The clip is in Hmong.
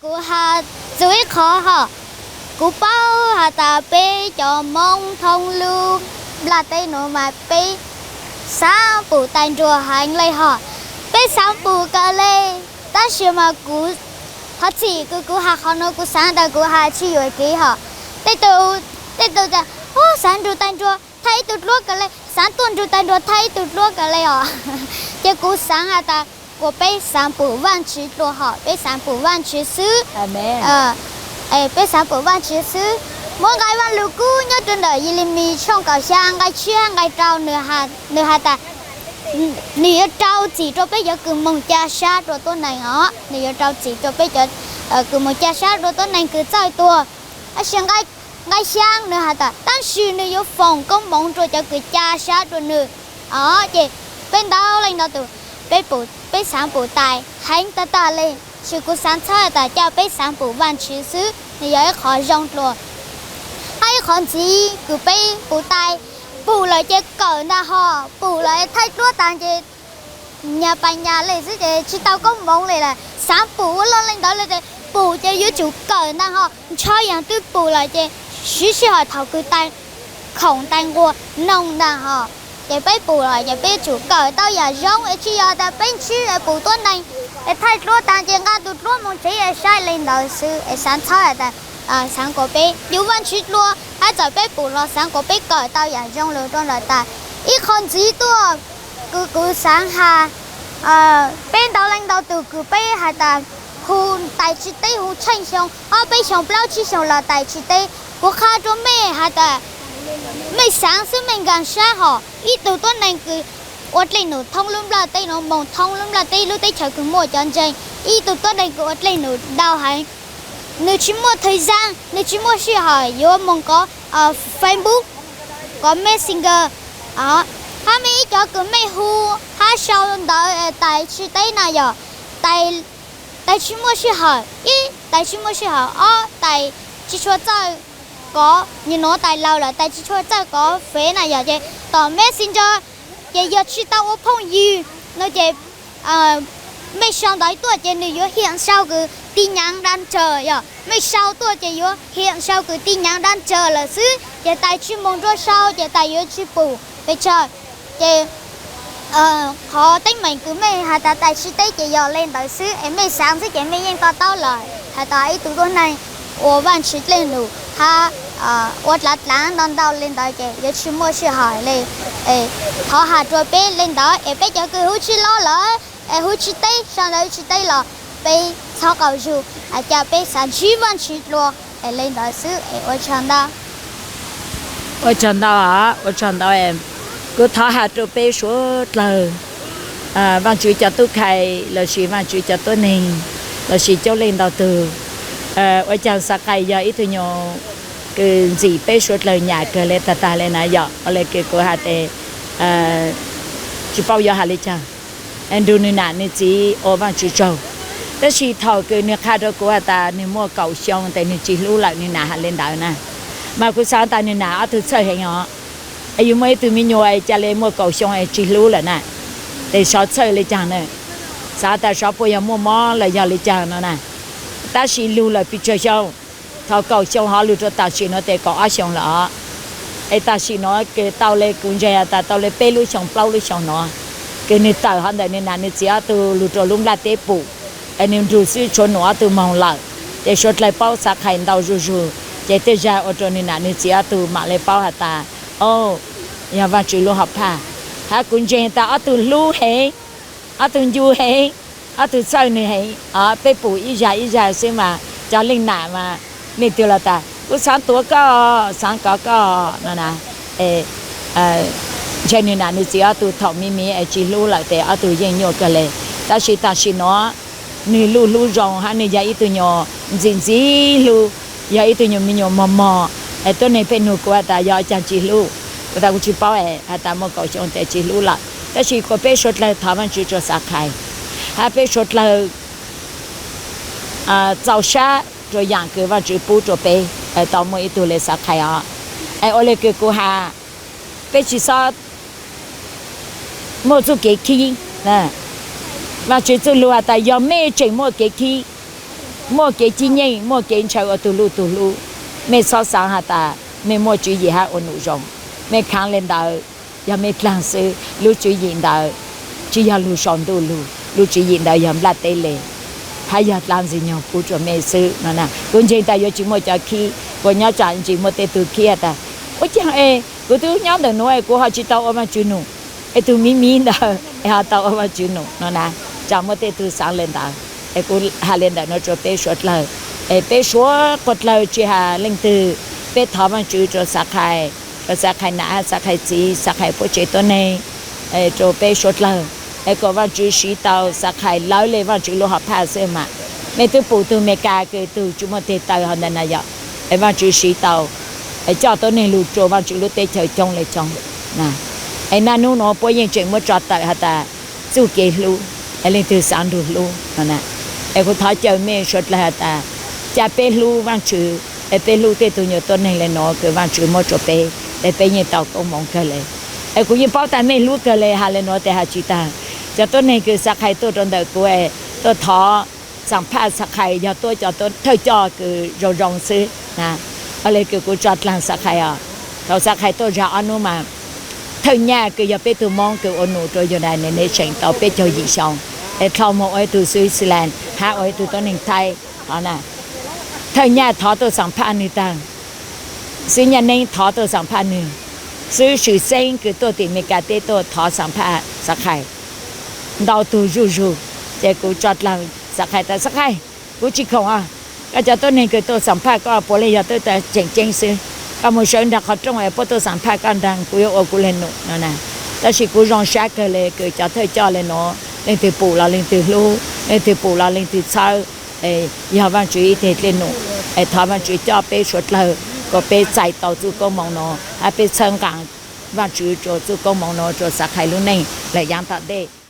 Kuv has txug ib qho hos, kuv paub has tas peb cov Moob thoob lub nplaj teb nuav mas peb xaav pum tais nruas heev le hos, peb xaav pum kawg le. Tab sis mas kuv thov txim kws kuv has qhov nuav, kuv xaav tas kuv has tsis yuam kev hos. Tej tug, tej tug tas, u, xaav nrug tais nruas thaj ib tug dluab kawg le, xaav tuaj nrug tais nruas thaj ib tug dluab kawg le os. Ces kuv xaav has tas kuas peb xaav pum Vaajtswv dlua hos, peb xaav pum Vaajtswv xwb. Peb xaav pum Vaajtswv xwb. Muab nqai Vaaj Lug Kub nyob rua ntawm Yelemis tshooj kaum xyaa nqai tshiab nqai rau, nwg has tas, nwg yuav rau txim rua peb cov kws moog ca sab rua tuab neeg os, nwg yuav rau txim rua peb cov kws moog ca sab rua tuab neeg kws txawj tuag. Tab sis nqai xyaa nwg has tas, tab sis nwg yuav foom koob moov rua cov kws ca sab rua nwg os. Ces peb ntau leej ntau tug, peb, peb xaav pum tais heev tag tag le, tab sis kuv xaav txhawb tas ca peb xaav pum Vaajtswv xwb, nwg yog ib qho zoo dlua. Hab ib qho ntxiv kws peb pum tais, pum lawm ces kawm ntag hos, pum lawm thaij duab taag ces nyas pas nyas le xwb ces tsis tau koob moov le lawm. Xaav pum ua luaj leej ntawd le ces pum ces yuav tsum kawm ntag hos, ntshaw yaam twg pum lawm ces siv sij hawm thaum kws tais khoom tais nquag noog ntag hos. Ces peb pum lawm ces peb tsum kawm tau yaam zoo es tsis yog tas peb ntsib pum tuab neeg es thaij duab taag ces nqa tug duab moog tsev es saib le ntawd xwb. Es xaav txhawb tas, xaav kuas peb yug Vaajtswv dlua, hab txawm peb pum los xaav kuas peb kawm tau yaam zoo lug rua lawm tas. Ib qho ntxiv tuaj kws kuv xaav has, peb ntau leej ntau tug kws peb has tas hu tais tsi teb hu tsheej xyoo, ob peb xyoo plaub tsib xyoo los tais tsi teb. Kuv qha rua mej has tas mej xaav xwb mej nkaag sab hos, ib tug tuab neeg kws ua dlej num thoob lub nplaj teb nuav moog thoob lub nplaj teb lub teb chaws kws muaj cov ntseeg, ib tug tuab neeg kws ua dlej num ntau heev, nwg tsis muaj thời gian, nwg tsis muaj sij hawm yuav moog kov Facebook, kov Messenger. Hab mej ib cov kws mej hu hab sau ntawv tais tsi teb na yog, tais tsis muaj sij hawm, ib tais tsis muaj sij hawm, ob tais tsis tshua txawj kov, nwg nuav tais laug lawm tais tsis tshua txawj kov Fev na yog, ces tom Messenger, ces yog tsis tau ua phooj ywg no ces mej sau ntawv tuaj ces nwg yuav hiam sau kws tin nhắn đón chờ yog, mej sau tuaj ces yuav hiam sau kws tin nhắn đón chờ lawm xwb, ces tais tsis moog rua sau ces tais yuav tsis pum pes tsawg. Ces qhov teeb meem kws mej has tas tais tsi teb ces yog le ntawd xwb, es mej xaav xwb ces mej yeej to taub lawm has tas ib tug tuab neeg ua Vaajtswv dlej num hab ua dlav dlav ntau ntau le ntawd ces yuav tsis muaj sij hawm le. Thov has rua peb le ntawd es peb cov kws hu tsis lo lawm, es hu tsis teb, sau ntawv tsis teb los peb txhob qaug zug, ca peb xaav ntsib Vaajtswv dlua. Es le ntawd xwb es ua tsaug ntau. Ua tsaug ntau, ua tsaug ntau. Kuv thov has rua peb suav dlawg Vaajtswv cov tub khai lossis Vaajtswv cov tuab neeg lossis coob leej ntau tug, ua caag Xav Qhais yog ib tug nyuas kws ntxim peb suav dlawg nyam kawg le tag tag le na yog. Ua le kws kuv has tas tsis paub yuav has le caag, nrug nwg nam nwg txiv ua Vaajtswv tsaug. Tab sis thaum kws nwg qha rua kuv has tas nwg muaj kaum xyoo tes nwg tsis hlub lawm, nwg nam has le ntawd na. Mas kuv xaav tas nwg nam ob tug txhawj heev os. Yug muaj ib tug me nyuam ca le muaj kaum xyoo es tsis hlub lawm na, tes sov txhawj le caag na? Xaav tas sov puas yog muaj mob los yog le caag no na. Tab sis lug lawm pes tsawg xyoo, thaum kaum xyoo hov lug rua tam sim nuav tes kaum ob xyoo lawm os. Es tam sim nuav kws tau le, kuv ntseeg has tas tau le peb lub xyoo plaub lub xyoo nuav, kws nwg tawm hov ntawm nwg nam nwg txiv ob tug lug rua lub nplaj teb pum, es nwg nrug xwb tshuav num ob tug moog lawm. Ces suav dlawg paub Xav Qhais ntau zuj zug, ces tej zag ua rua nwg nam nwg txiv ob tug mam le paub has tas, o, yog Vaajtswv lub hom phaj. Hab kuv ntseeg tas ob tug hlub heev, ob tug ncu heev, ob tug txhawj nwg heev. Peb pum ib zag ib zag xwb mas cov leej nam mas leej twg los tas kuv xaav tuav koj, xaav kov koj no na. Ntshe nwg nam nwg txiv ob tug thaum me me es tsis hlub lawm tes ob tug yeej nyuaj kawg le. Tab sis tam sim nuav nwg luj hlub zoo hab nwg yog ib tug nyuas ntxim ntxim hlub, yog ib tug nyuas me nyuas mog mog. Es tuab neeg pheej nug kuv has tas yog caag tsis hlub, kuv tas kuv tsis paub, has tas muaj kaum xyoo tes tsis hlub lawm. Tab sis kuas peb suav dlawg thov Vaajtswv rua Xav Qhais, hab peb suav dlawg txaus sab rua yaam kws Vaajtswv pub rua peb, tau muaj ib tug le Xav Qhais os. Es ua le kws kuv has, peb tsis xob muaj txuj kev khib. Vaajtswv txuj lug has tas yog mej tseem muaj kev khib, Muaj kev cib nyeej, muaj kev ntshaw ua tug luj tug hlub. Mej txhob xaav has tas mej muaj tswv yim hab ua num zoo. Mej khaav le ntawd, yog mej dlaag xwb, lub tswv yim ntawd tsi yog lug sau ntuj lug, lub tswv yim ntawd yog nplaj teb le, hab yog dlaab ntxwg nyoog pub rua mej xwb no na. Kuv ntseeg tas yuav tsi muaj cov khib, kuas nyob tsam ntsis muaj tej tug khib has tas, ua caag es kuv tub nyob ntawm nuav es kuv ho tsi tau ua Vaajtswv num, es tug miv miv ntawd es ho tau ua Vaajtswv num no na. Tsam muaj tej tug xaav le ntawd, es kuv has le ntawm nuav rua peb suav dlawg. Es peb suav dlawg tsi has leej twg, peb thov Vaajtswv rua Xav Qhais, rua Xav Qhais nam, Xav Qhais txiv, Xav Qhais puab tsev tuab neeg, rua peb suav dlawg, es kom Vaajtswv siv tau Xav Qhais lawv le Vaajtswv lub hom phaj xwb mas. Mej twb pum tug Amelikas kws tug tsi muaj teg taw hov ntawd na yom, es Vaajtswv siv tau, es coj tuab neeg lug rua Vaajtswv lub teb chaws coob le coob. Es naj nub nuav puab yeej tseem muab tso tawm has tas txuj kev hlub, es leej twg xaav lug hlub no na. Es kuv thov caw mej suav dlawg has tas, ca peb hlub Vaajtswv, es peb hlub tej tug nyuas tuab neeg le nuav kws Vaajtswv muab rua peb, es peb yeej tau koob moov kawg le. Es kuv yeej paub tas mej hlub kawg le, has le nuav tes has tsi taag. Cov tuab neeg kws Xav Qhais tuaj rua ntawm kuv es tuaj thov Xav Phaj, Xav Qhais yog tuab cov thawj coj kws zoo zoo xwb na. Ua le kws kuv tso dlaag Xav Qhais os. Thaus Xav Qhais tuaj zag ob nub mas, thawj nyaj kws yog peb tug Moob kws ua num rua United Nations tau peb caug yim xyoo, es dlhau moog ua ib tug Switzerland hab ua ib tug tuab neeg Thaib hov na. Thawj nyaj thov tuaj Xav Phaj nwg taag, xib nyaj neeb thov tuaj Xav Phaj nwg, xib swm xeeb kws tuaj tim Amelikas teb tuaj thov Xav Phaj, Xav Qhais ntau tug zuj zug. Ces kuv tso dlaag Xav Qhais tas, Xav Qhais, kuv tsi khoom os, koj cov tuab neeg kws tuaj Xav Phaj koj puav leej yog tuab tseem ceeb xwb. Koj moog sawv nraag qhov rooj es puab tuaj Xav Phaj koj nraag, kuv yuav ua kuv le num no na. Tab sis kuv zoo sab kawg le kws cov thawj coj le nuav leej twg pum los leej twg hlub, leej twg pum los leej twg txhawb. Yog Vaajtswv ib teg dlej num, es thov Vaajtswv coj peb suav dlawg kom peb txais tau txuj koob moov nuav hab peb txhawb nqaa Vaajtswv rua txuj koob moov nuav rua Xav Qhais lub neej lawm yaav tom ntej.